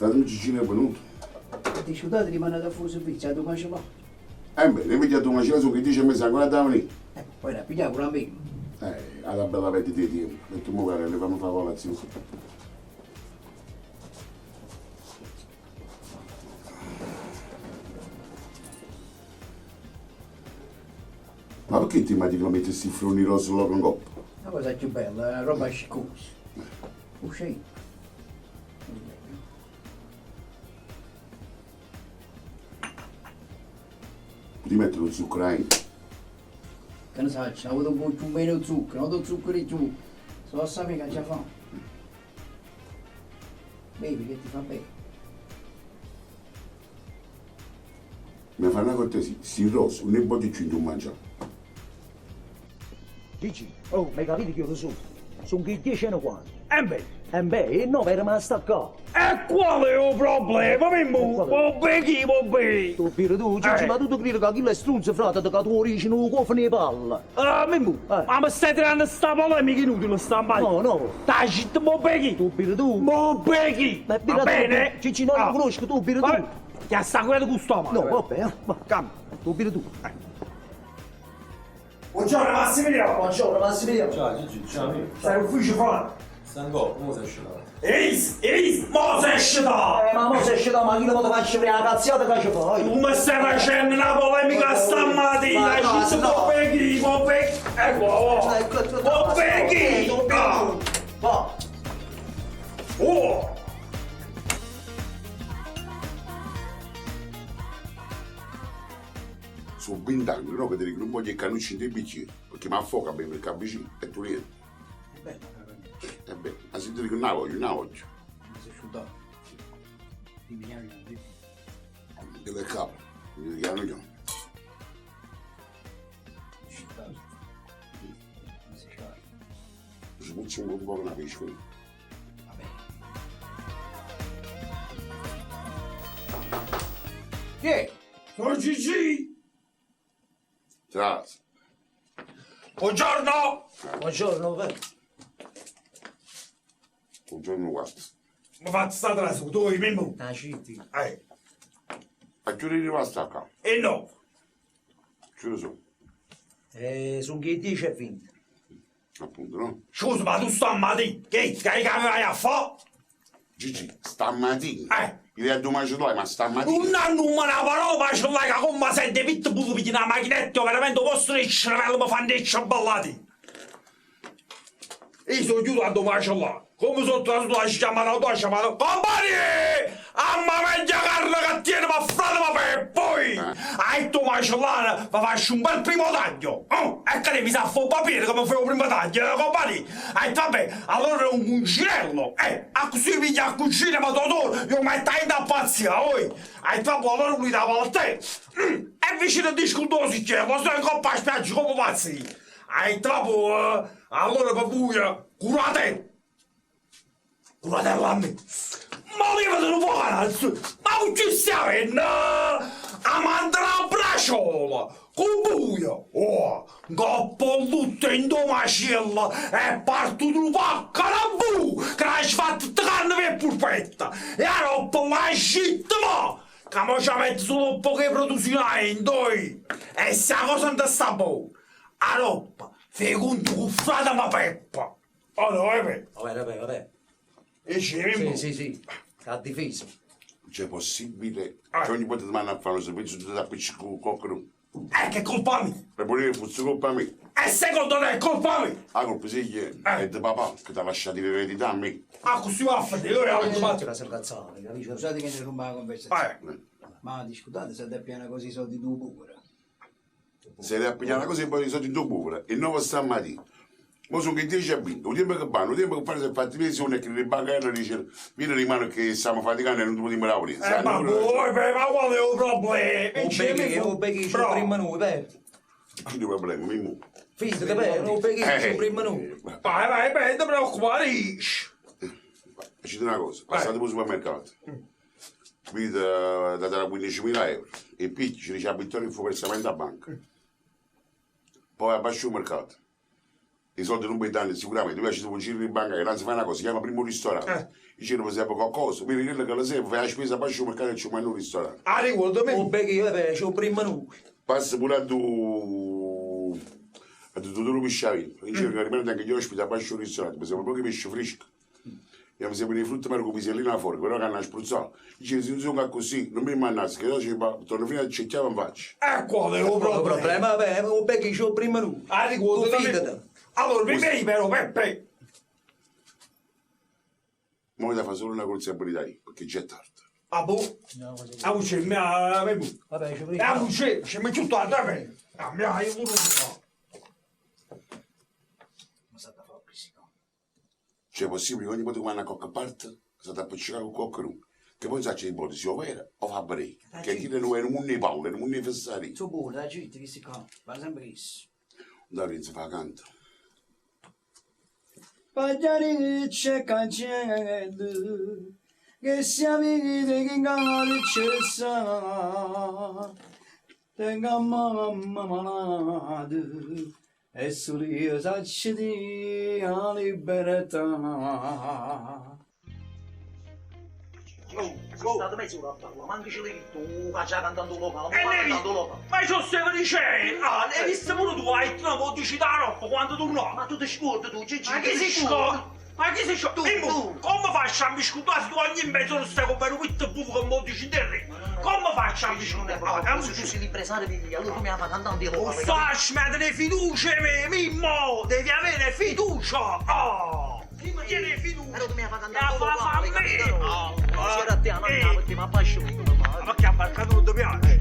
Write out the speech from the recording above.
Fratemo Giggino è venuto. E dice, 'O ti rimane da fore servizio, addò ma ce va? Embè, ne piglia addò ma ce va, songo 'e diece e meza ancora adda venì. Eh, poi l'ha piglià pure a me. Eh, 'ata bella perdita 'e tiempo. E tu mo cara, le fammi fà colazione. Ma perché ti immagini che mette sti fronni rosa lloco 'ncoppa? 'A cosa cchiù bella, è 'a roba sciccosa. Uscì. Puti mettere 'o zucchero 'a 'int'? Che ne saccio, 'na vota un po' cchiù meno zucchero, 'na vota 'o zucchero 'e cchiù. Se po' sapè ch'aggia fà? Bevi che ti fa bene. Me fa na cortesia, sti rose nun 'e voglio cchiù 'int' 'o mangià. Gigi, oh, m'hai capito che ora so'? Songo 'e diece e nu quarto. Embè? Embè, 'e nove eramo 'a sta ccà. E qual è 'o problema, Mimmo? Vò bene chi vò bene. Tu vire tu, Gigi, ma tu te crire ca chillo è strunzo, frate, ca tu 'o dici nu cuofano 'e palle. Ah, Mimmo, ma mi stai tirando sta polemica inutile stammatina? No, no. Stai zitto, mo bene chi? Tu vire tu. Mo bene chi? Ma Va bene? Gigi, no, non conosco, tu vire tu. Che sta quella con sto male. No, vabbè, va. Calma. Tu vire tu. Buongiorno Massimiliano. Buongiorno Massimiliano. Ciao Gigi, ciao amico. Stai in ufficio fuori? Sta ancora, mo si è scetato. Ehi, ehi, mo sei scetato! Ma mo si è scetato, ma chi lo faccio prima la cazziata che ci fai? Tu mi stai facendo una polemica stamattina, Ma no, ci si no. può becchi, può becchi, ecco, oh. Può becchi! Ah. Va. Oh! So' vent'anni, no, che ti dico, non voglio il cannuccio dei bicchieri, perché mi affoca a bere il cappuccino e tu niente. È bella la cannuccia. E beh, ma se ti dico non la voglio, non la voglio. Mi si è asciuttata. Dimmi, chiami, dimmi. Deve il capo, mi chiamo io. Asciuttata. Mi si sciarpa. Ci puzza un po' una pesca. Va bene. Chi è? Sono Gigi! Trasi. Buongiorno! Buongiorno, beh. Buongiorno guarda. Mi faccio sta trasuto, tu, Mimmo. Ah, citti. Eh, A che ora arriva qua? e no. Ce lo so, Sono che 10 e 20. appunto, no? Scusa, ma tu stamattina, che, che, che vai a fare? Gigi, stamattina. Eh. Io a domani ce l'hai, ma stamattina. Un anno una parola, ma ce l'hai che come sente pitbull pigli una macchinetta, veramente posso il cervello mi fanno i ciambellati. Io sono chiuso a domani ce l'ho. Come sono trasuto la chiamata, la chiamata. Compagni! Amma meglio carne che tiene, ma frate, ma per poi! Hai tu macellare, ma faccio un bel primo taglio! Oh, e che mi sa un papiere come fai un primo taglio, compagni! E vabbè, allora è un cucinello! A così piglia a cucina, ma dopo io metto in da pazzia, oi! E vabbè, allora lui dava a te! E vicino a discutosi c'è, lo so in coppa a spiaggia come pazzi! E dopo, allora per voi, curate! Curate a me! Ma levate un po' cazzo! Ma non ci stiamo a mandare la braciola! Con buio! Oh! Coppo tutto in domacella e parto di pacca la bu! Che l'hai fatto carne per pulpetta! E a roba la scitta ma! Che mo ci metto solo poche produzioni in doi! E se la cosa non sta buona! A roba! Fai conto con frate ma peppa! Oh no, eh beh! Vabbè, vabbè, vabbè. E ci Sì, sì, sì. Sta difeso. C'è possibile Ah. che ogni volta ti manda a fare un servizio tu ti appiccichi con qualcuno. Che colpa mia! Per volere fosse colpa mia. E secondo te è colpa mia? La colpa sì è di papà che ti ha lasciato l'eredità a me. Ah, così va a fare, io ero Tutti la sergazzale, capisci? Scusate che interrompo la conversazione. Eh, Ma discutate se è piena così i soldi tu pure. Se ne appigliata così poi i soldi in pure. E non stamattina. Ma sono che 10 a 20, un tempo che vanno, un tempo che fare se fatti pensione che il bancario dice vieni rimane che stiamo faticando e non ti potremo lavorare. ma voi, beh, ma qual è il problema? O becchi, o becchi, ci prima noi, beh. Chi deve problema, Mimmo? Fidati, beh, o becchi, ci prima noi. Vai, vai, vai, non ti preoccupare. Ci una cosa, passate per il supermercato. Vi date la 15.000 euro e picchi ci dice a Vittorio che fu versamento a banca. Poi abbascio il mercato. I soldi non mi danno sicuramente, tu ci un giro in banca che non si fa una cosa, si chiama primo ristorante. Dice, per esempio, qualcosa, mi ricordo che la sera fai la spesa, poi al mercato e ci mando un ristorante. Ah, ricordo me. Oh, beh, che io, vabbè, c'ho prima noi. Passa pure a tu... a tu tutto pisciavino. Dice che rimane anche gli ospiti a pascio al ristorante, mi sembra proprio pesce fresco. E mi sembra di frutta ma con pisellina fuori, però che hanno spruzzato. Dice, se non sono così, non mi mannassi, che io ci torno fino a cerchiamo in faccia. Ecco, è un Il problema. problema, vabbè, oh, beh, che c'ho prima noi. Ah, ricordo Tu me. fidati. Allora, mi vedi però, Peppe. Ma da fare solo una responsabilità io, perché già è tardi. Ah, boh. Ah, c'è, mi ha... Vabbè, ci prima. Ah, c'è, c'è, mi tutto a te. Ah, mi ha io pure. Ma sta da fare questi qua. Cioè è possibile che ogni volta che vanno a qualche parte si appiccica con qualcuno. Che poi sa c'è ipotesi, o vera o fa break. Che chi non è un ne palle, non ne fessari. Tu pure, dai, zitti, questi qua. Va sempre questo. Da lì si fa canto. Pagliari che c'è cancello, che siamo che in canale c'è sa, tenga mamma malata, e solo io saccio di la libertà. State mezz'ora a parlare, ma anche ce l'hai tu, che già cantando locale, E ma ne cantando locale. Ma io stavo dicendo, ah, l'hai visto pure tu, hai detto, no, dici da roba quando tu no. Ma tu ti scordi tu, Gigi, Ma chi ti si scordi. scorda? Ma chi si scorda? Tu, Mimmo, tu. come faccio a mi scordare se tu ogni mezz'ora stai con un pitto buffo che mi dici te? Come faccio a mi Gigi, non è scordare? proprio, tu sei l'impresario di allora come fa cantando Oh, locale? Stasci, fiducia, Mimmo! Devi avere fiducia! Oh! Tieni fiducia! Però tu mi fa La cantando fa locale, fa a me! capito? Oh, Si era a te, a eh. mangiare, perché mi affascio. Ma perché a barcato non ti piace?